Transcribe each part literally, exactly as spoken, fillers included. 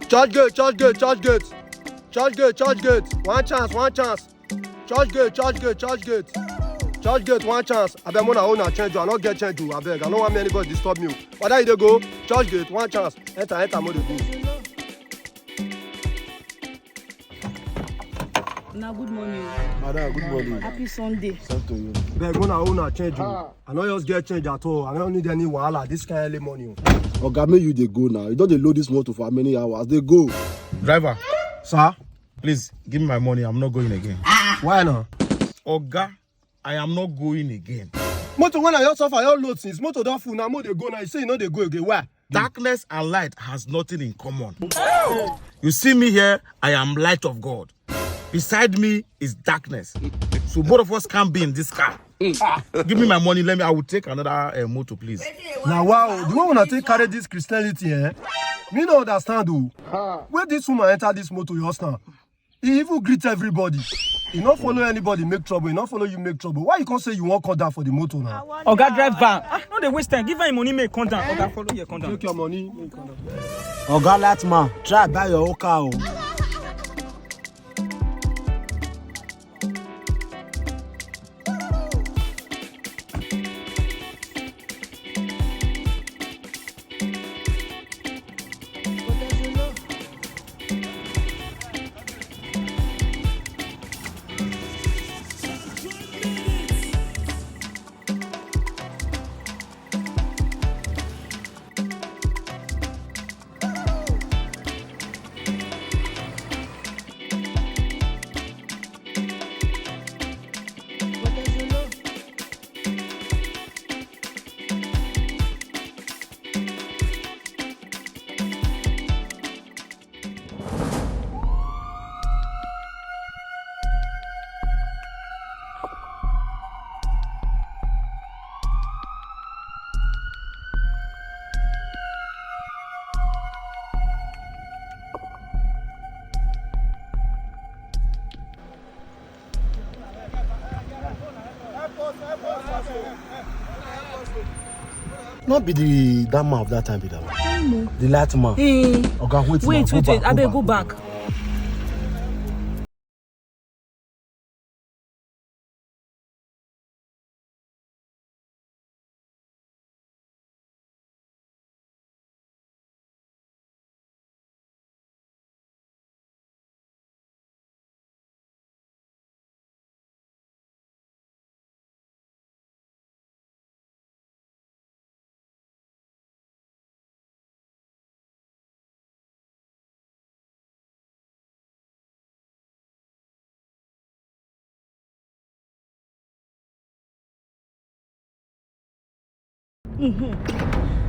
Church gate, church gate, church gate. Church gate, church gate. One chance, one chance. Church gate, church gate, church gate. Church gate, one chance. Abeg, make una own na change o. I no get change o, abeg. I no want make anybody disturb me o. Father, you dey go? Church gate, one chance. Enter, enter, make we dey go. Na good morning. Madam, good morning. Happy Sunday. Same to you. Abeg, make una own na change o. I no just get change at all. I no need any wahala this kind early morning o. Oga, make you dey go now. You don dey load this motor for how many hours? Dey go. Driver. Sir? Please, give me my money. I'm not going again. Why now? Oga, I am not going again. Motor wey I just suffer, I just load since. Motor don full now. Make we dey go now. You say you no dey go again. Why? Darkness and light has nothing in common. You see me here, I am light of God. Beside me is darkness. So both of us can't be in this car. Ah, give me my money. Let me. I will take another uh, motor, please. Now, wow, the way una take carry this Christianity, eh? Me no understand o. Where this woman enter this motor just now? He even greet everybody. He no follow anybody make trouble. He no follow you make trouble. Why you come say you wan come down for the motor now? Oga, drive van. Ah, no dey waste time. Give her him money, make come down. Oga, follow here, come down. Take your money. Oga, light man, try buy your own car o. No be the that man of that time be that one. The light man. Eh. Oga, wait now, wait, go wait, back, wait. Abeg, go back. Mhm.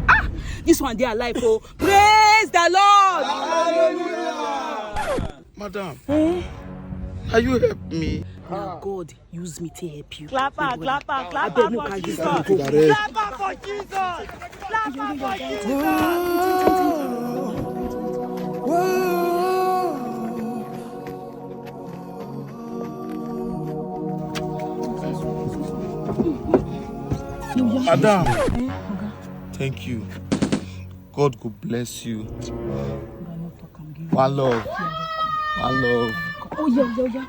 Ah, this one dey alive o. Praise the Lord. Hallelujah. Madam, eh? Can you help me? Na God use me to help you. Clap am, clap am, clap am for Jesus. Clap am for Jesus. Clap am for Jesus. Madam, thank you. God go bless you. One love. One love. Oh, yeah, yeah, yeah.